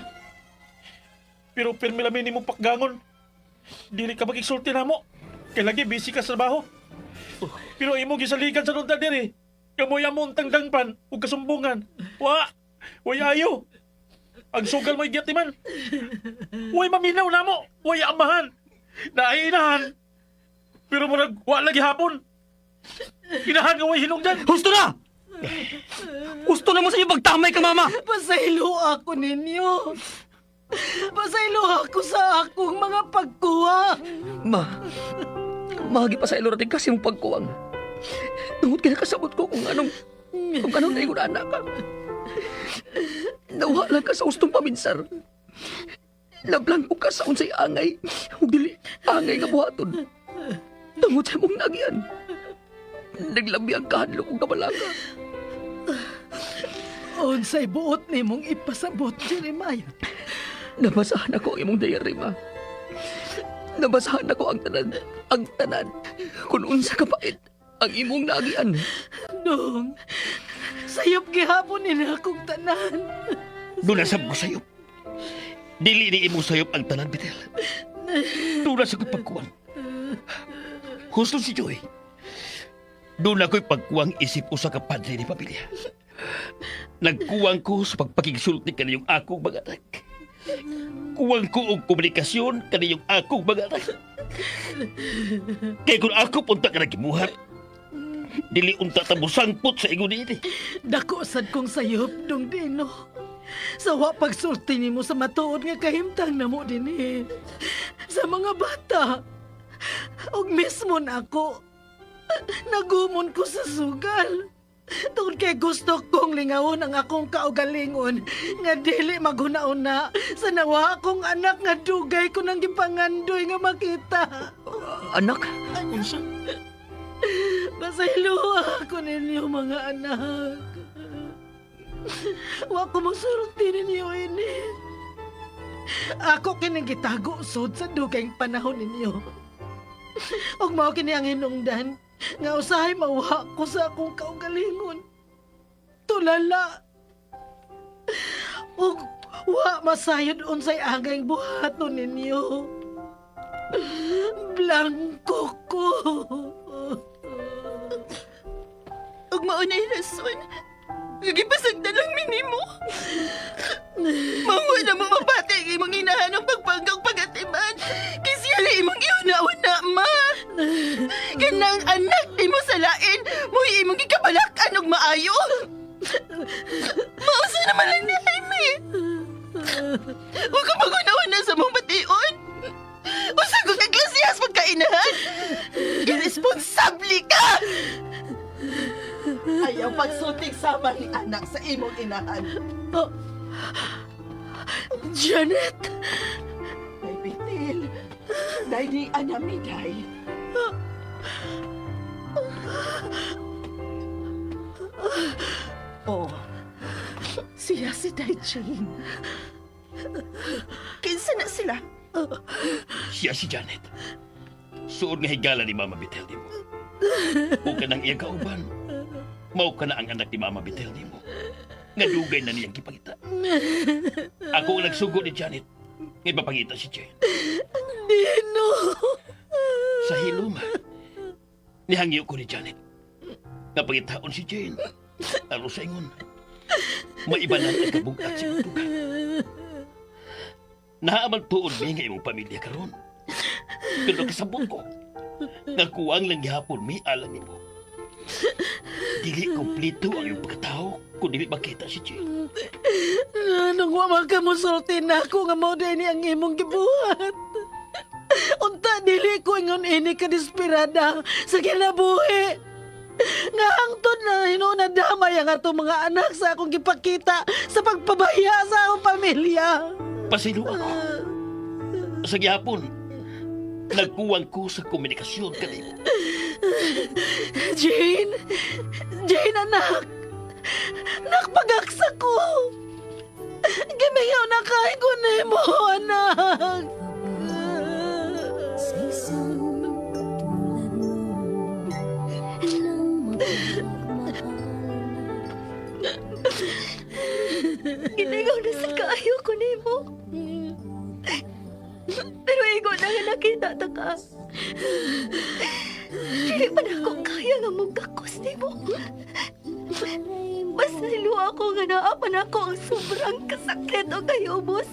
Pero pirmi lami nimo pakgangon. Dili ka makigsulti namo. Kay lagi busy ka sa trabaho. Pero imo gisaligan sa nunta diri. Kamoy amo ang tangdangpan ug kasumbungan. Wa, way ayo. Ang sugal mo'y giyatiman. Way maminaw namo, way amahan. Nainahan. Pero murag wa lagi hapon. Inahan nga way hinungdan. Husto na! Husto na mo sa iyong pagtamay ka, mama! Pasaylo ako ninyo. Pasaylo ako sa akong mga pagkuwang. Ma, mahagi pa sa ilo rating kasi mong pagkuwang. Tungod kay nakasabot ko kung anong naigon anak ka. Nawala lang ka sa ustong paminsar. Nablangko ka sa unsay angay ug dili angay nga buhaton. Tungod sa imong nagyan. Naglabi ang kahadlok ug kabalaka. Unsay buot nimong ipasabot, Jeremiah. Nabasahan ako ang imong diary, ma. Nabasahan ako ang tanan, ang tanan. Kung unsa kapait ang imong nagian. Dong, sayop gihapon nila akong tanan. Doon sab ko sayop. Dili ni imo sayop ang tanan, Bitel. Doon sa ko'y pagkuwang. Husto si Joy. Doon ako'y pagkuwang isip usa ka padre ni pamilya. Nagkuwang ko sa pagpakigsulti kaniyong akong mga anak. Kuwang ko og komunikasyon kaniyong akong mga anak. Kaya kung ako punta ka nagimuhat, dili unta ta mosangpot sa ingon niini. Dako sad kong sayop, Dong Dino. Sa wa pagsulti nimo sa matuod nga kahimtang namo dinhi. Sa mga bata. Og mismo na ako. Nagumon ko sa sugal. Tungod kay gusto kong lingawon ang akong kaugalingon nga dili maghuna-una sa nawa akong anak nga dugay ko nang gipangandoy nga makita. Anak? Unsa? Pasaylo ako ninyo mga anak. Wa ko mosulti ninyo ini. Ako kining gitago sud sa dugayng panahon ninyo. Ug mao kini ang hinungdan nga usahay mauha ko sa akong kaugalingon. Tulala. Ug wa masayod unsay angay buhaton ninyo. Blanco ko. Ug mao na'y rason. Gipasagdan lang minimo. Mao na mo mapati ang imong inahan ang pagpanggang pagatiman. Kay siya na imong giuna-una, ma. Kanang anak di mo sa lain, mo'y imong gikabalakan og maayo. Mausa naman lang ni Jaime. Huwag ka maguna-una sa mong bation. Usa ko kay klasiyas pagkainahan. Irresponsable ka! Ayaw pagsultig sama ni anak sa imong inahan. Oh. Janet! Day Bitil. Day ni anam ni Day. Oh. Siya si Day Jane. Kinsa na sila? Siya si Janet. Suod nga higala ni Mama Bitel nimo. O ka nang iyang kauban. Mao ka na ang anak ni Mama Bitel nimo. Nga dugay na niyang gipangita. Ako ang nagsugo ni Janet. Nga ipapangita si Jane. Dino! Sa hilom, nihangyo ko ni Janet. Nga pangitaon si Jane. Aron sa ingon. Maibanan ang kabugat sa imong. Naaman tuod mi nga imong pamilya karon. Pero kasabot ko, nga kuwang lang gihapon mi alang nimo. Dili kompleto ang iyong pagkatao kung dili makita si Jane. Nung wa man ka mosulti na ako nga mao ni ang imong gibuhat. Unta dili ko ingon ini ka desperada sa kinabuhi. Nga hangtod na hinuon na damay ang atong mga anak sa akong gipakita sa pagpabaya sa akong pamilya. Pasaylo ako. Sa gihapon, nagkuwang ko sa komunikasyon kanimo. Jane! Jane, anak! Nakpagaksa ko! Gimingaw na kay ko nimo, anak! Sa isang katulad mo ng mapagmahal. Gilingaw na sa kaayo ko nimo. Pero igo na nga nakita ta ka. Dili pa na ako kaya nga mugakos nimo. Pasaylo ako nga naa pa nako ang sobrang kasakit o kayubos.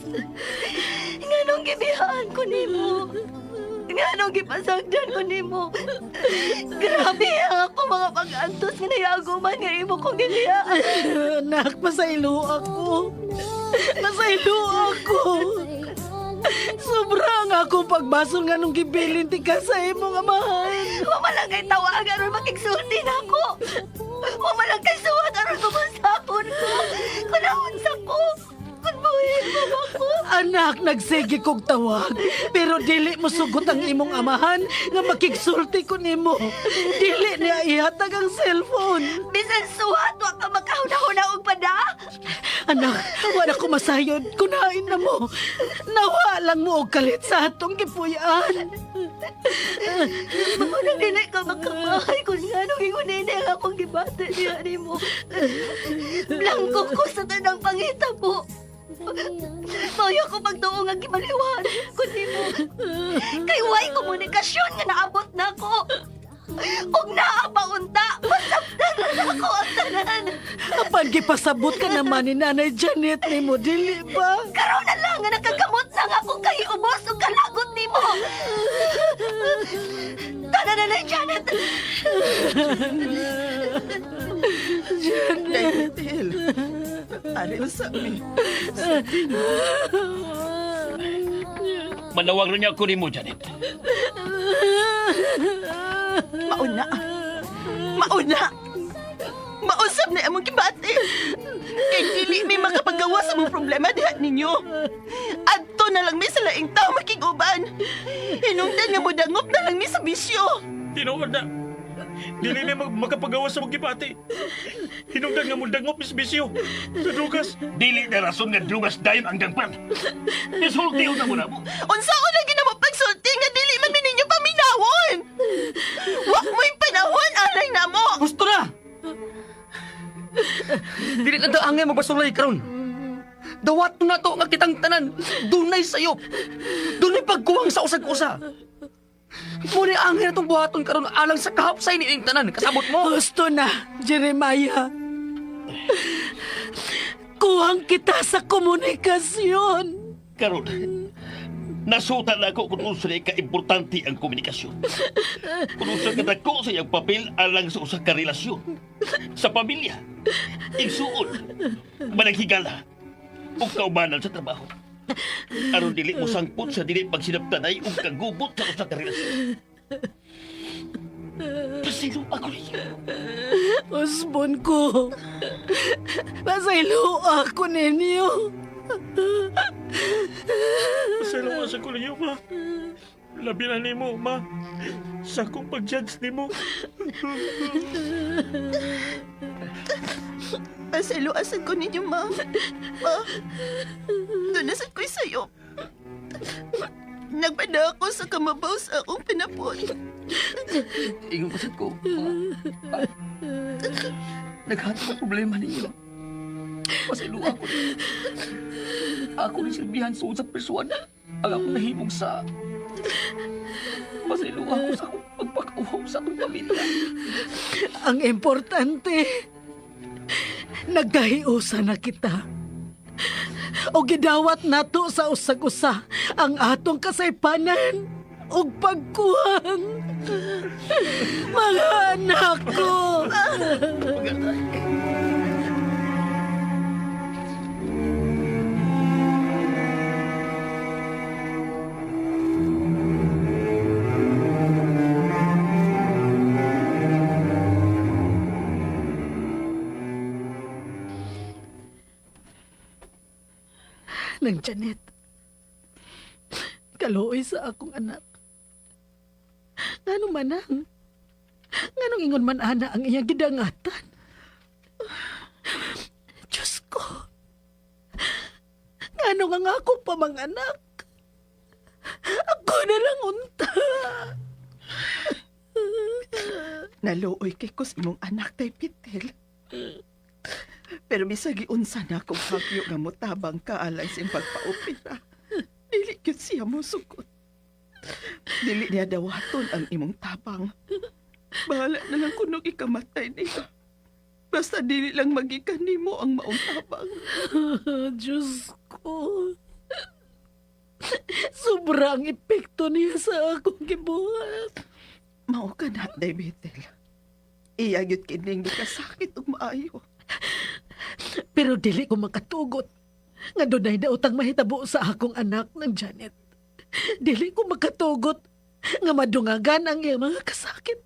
Nga nung gibihaan ko nimo. Nga nung gipasagdan ko nimo. Grabe ang ako mga pag-antos nga nayaguman nga imo kong giliya. Anak, masaylo ako. Masaylo ako. Sobra ang akong pagbasol nga nung gibilin ti ka sa imong amahan. Wa man lang kay tawag aron makigsulti na ako. Wa man lang kay suwat aron mamasahon ko. Kunahon sa ko. Kun buhin mo ba ko? Anak, nagsige kog tawag. Pero dili mo sugot ang imong amahan nga makigsulti ko nimo. Dili niya ihatag ang cellphone. Bisan suwat, wa ka makahuna-huna og pada. Anak, wala ko masayod. Kunain na mo. Nawa lang mo og kalit sa atong gipuy-an. Mao na dili ka makamahay kung nga nung ingon nini ang akong gibati niya nimo. Blanko ko sa tanang pangita mo. Mao ko pagtuo nga gibaliwan ko nimo. Kay way komunikasyon nga naabot na ko. Ug naa pa unta, masabtan na nako ang tanan. Apan gipasabot ka naman ni Nanay Janet nimo, dili ba? Karon na lang nga nakagamot na nga akong kahiubos ug kalagot nimo. Tana na lang, Janet. Janet. Dahil, ari sa mi. Manawag rin niya ako nimo, Janet. Mauna. Mauna. Mausap na among gibati. Kay dili mi makapagawa sa mong problema diha ninyo. Adto na lang mi sa laing tao makig-uban. Hinungdan nga modangop na lang mi sa bisyo. Tinuod na. Dili mi makapagawa sa mong gibati. Hinungdan nga mudangop mis bisyo. Sa drugas. Dili na rason nga drugas dayon ang dangpan. Isulti na mo na mo. Unsaon na ginamo pagsulti nga dili man mi ninyo paminawon. Wa mo'y panahon alay namo. Gusto na! Dili na daw angay magbasulay karon. Dawat na to nga kitang tanan. Dunay sayop. Dunay pagkuwang sa usag-usa. Muna angay na tong buhaton karon alang sa kahapsay ni ining tanan. Kasabot mo. Gusto na, Jeremiah. Kuhang kita sa komunikasyon. Karon, nasuta na ako kung unsa ka importante ang komunikasyon. Kung unsa ka dako sa iyang papel alang sa usa ka relasyon, sa pamilya, igsuon, managhigala, ug kaubanan sa trabaho. Aron dili mo sangpot sa dili pagsinabtanay ug kagubot sa usa ka relasyon. Pasaylo ako niyo. Usbon ko. Pasaylo ako ninyo. Pasaylo sa ko ninyo, ma. Labi na nimo, ma. Sa akong pag-judge nimo. Pasaylo asan ko ninyo, ma. Ma, doon nasad ko'y sayo. Nagpada ako sa kamabaw sa akong pinapon. Ingon pasad ko. Ma. Naghatag ang problema ninyo. Pasaylo ako. Ako ni silbihan sa usap persuan. Ang akong nahimong sa... Pasaylo ako sa akong pagpakauhaw sa akong pamilya. Ang importante, nagkahiusa na kita. O gidawat nato sa usag-usa ang atong kasaypanan ug pagkuhang. Mga anak ko! Nang Janet, kaluoy sa akong anak. Ngano manang? Nganong ingon man ana ang iyang gidangatan? Diyos ko. Ngano nga nga ako pa mga anak? Ako na lang unta. Naluoy kay ko sa imong anak tay Pitel. Pero bisag giunsa na akong hagyo nga motabang ka alang sa iyang pagpaopera. Dili gyud siya mosugot. Dili niya dawaton ang imong tabang. Bahala na lang kunog ikamatay niya. Basta dili lang magikan nimo ang maong tabang. Diyos ko. Sobra Sobra ang epekto niya sa akong gibuhat. Mao ka na, Day Bethel. Iya gyud kining gikasakit og maayo. Pero dili ko makatugot nga dunay daotang mahitabo sa akong anak ng Janet. Dili ko makatugot nga madungagan ang iyang mga kasakit.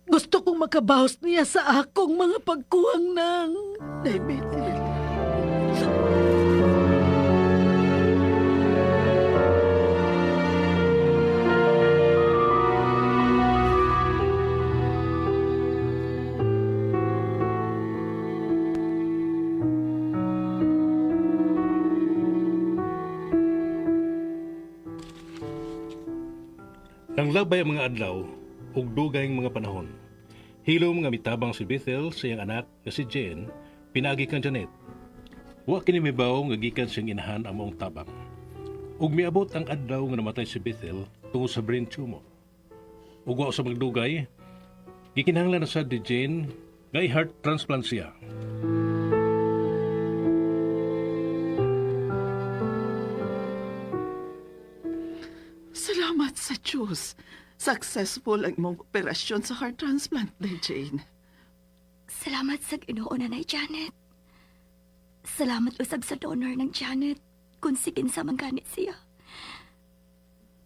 Gusto kong makabawas niya sa akong mga pagkuwang ng... Day Bethel. Nang labay ang mga adlaw ug dugay ang mga panahon. Hilom nga mitabang si Bethel sa iyang anak nga si Jane pinaagi kang Janet. Wa kini mibaw nga gikan siyang inahan ang maong tabang. Ug miabot ang adlaw nga namatay si Bethel tungod sa brain tumor. Ug wa sa magdugay, gikinahanglan na sad ni Jane nga i-heart transplant siya. Salamat sa Diyos. Successful ang imong operasyon sa heart transplant, Day Jane. Salamat sa Ginoo, Nanay Janet. Salamat usab sa donor ng Janet kung si kinsa man gani siya.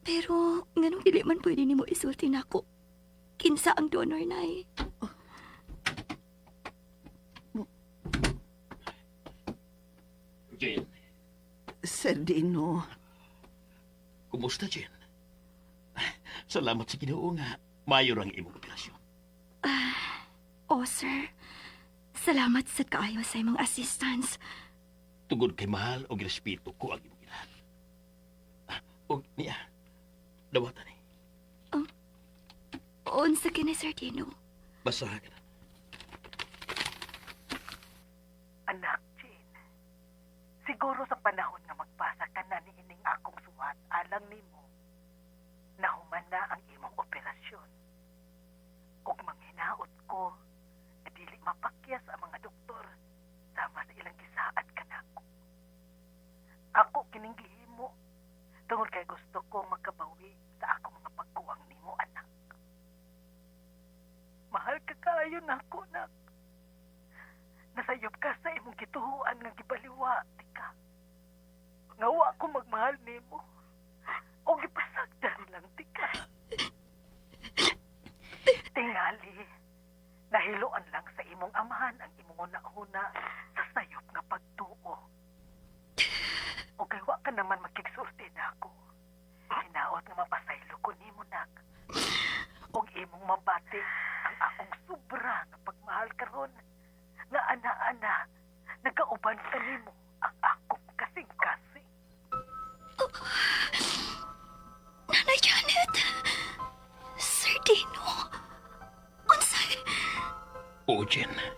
Pero nganong dili man pwede nimo isulti nako. Kinsa ang donor, Nay? Jane, Sir Dino, kumusta, Jane? Salamat sa Ginoo nga mayo ang imong operasyon. Oh, sir. Salamat sa kaayo sa imong assistance. Tungod kay mahal o respeto ko ang imong inahan. Og niya, dawatan ni. Unsa kini, Sir Dino? Basaha ka na. Anak, Jane. Siguro sa panahon nga magbasa ka na ni ining akong suwat alang nimo, nahuman na ang imong operasyon. Ug manghinaot ko na dili mapakyas ang mga doktor sama sa ilang gisaad kanako. Ako kining gihimo tungod kay gusto ko makabawi sa akong mga pagkuwang nimo, anak. Mahal ka kaayo nako, nak. Nasayop ka sa imong gituhuan nga gibaliwa, di ka. Nga wa ko magmahal nimo. O gipasagdan lang, di ka. Tingali, nahiloan lang sa imong amahan ang imong una-una sa sayop nga pagtuo. O kay wa ka naman makigsulti na ako. Hinaot nga mapasaylo ko nimo, nak. Og imong mabati ang akong sobra nga pagmahal karon nga ana-ana nagauban kanimo ang akong kasing-kasing. Nanay Janet! Sir Dino! Unsay? Oo, Jane.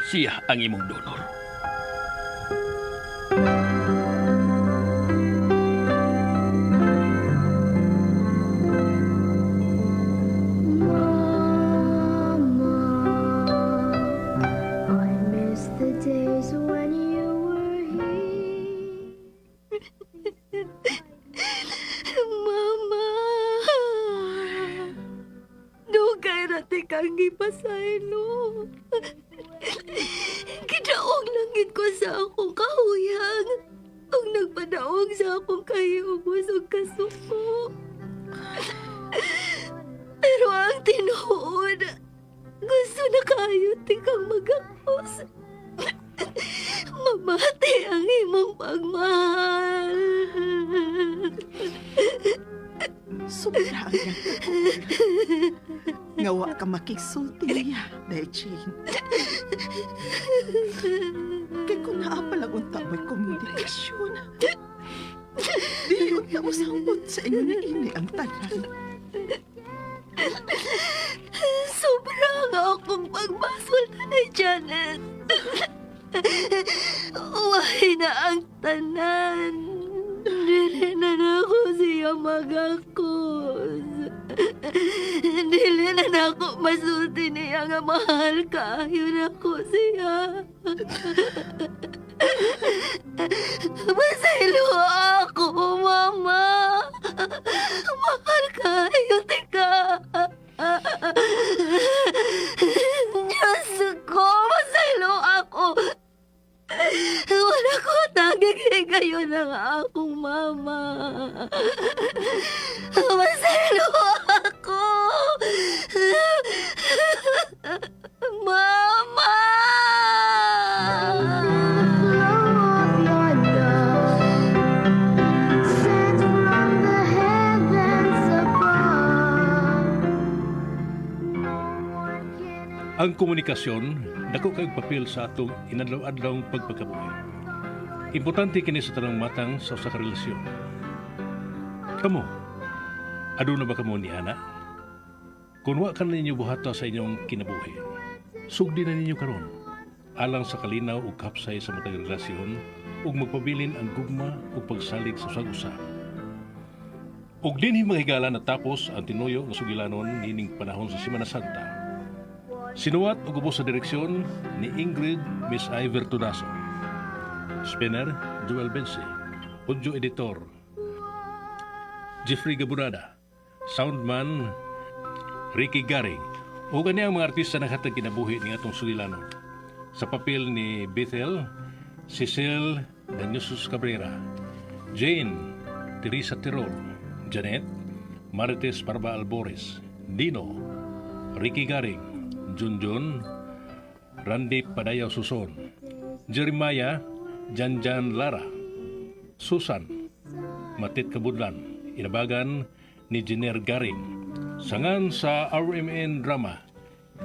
Siya ang imong donor. I miss the days when you were here. Mama! Dugay ra ti kang gipasaylo. Gidaog lang gid ko sa akong kahuyang. Ang nagpadaog sa akong kahiubos ug kasuko. Pero ang tinuod, gusto na kayo ti kang magakos. Mamati ang imong pagmahal. Sobra ang iyang kakuol. Nga wa ka makigsulti niya, Day Jane. Kay kung naa palang unta mo'y komunikasyon, dili unta mo sangpot sa inyo ni ini ang tanan. Sobra nga akong pagbasol na Janet. Uway na ang tanan. Dili na na ako siya magakos. Dili na na ako masulti niya nga mahal kaayo na ko siya. Masaylo Kayo na nga akong mama. Masalo ako. Mama! Sent from the heavens above. Ang komunikasyon dako kay papel sa atong inadlaw-adlawng pagpakabuhi. Importante kini sa tanang matang sa usa ka relasyon. Kamo, aduna ba kamo ni ana? Kung wa ka ninyo buhata sa inyong kinabuhi, sugdi na ninyo karon alang sa kalinaw ug kapsay sa matag relasyon ug magpabilin ang gugma ug pagsalig sa usag usa. Ug dinhi mga higala natapos ang tinuyo nga sugilanon nining panahon sa Semana Santa. Sinuwat ug ubos sa direksyon ni Ingrid Miss Iver Tudaso. Spinner, Joel Bensi. Audio editor, Jeffrey Gabunada. Soundman, Ricky Garing. O kani ang mga artista naghatag kinabuhi ni atong sugilanon. Sa papel ni Bethel, Cecil Daniusus Cabrera, Jane Teresa Tirol, Janet Marites Barba Albores, Dino, Ricky Garing, Junjun, Randy Padayaw Suson, Jeremiah Janjan Lara, Susan Matit Kabudlan, inabagan ni Jener Garing. Sangan sa RMN Drama,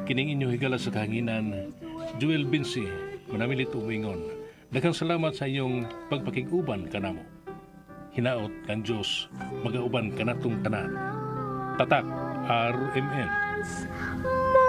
kining inyo higala sa kahanginan, Joel Binsi, manamilit umingon. Daghang salamat sa inyong pagpakig-uban kanamo. Hinaot kan Diyos, magauban kanatong tanan. Tatak RMN. More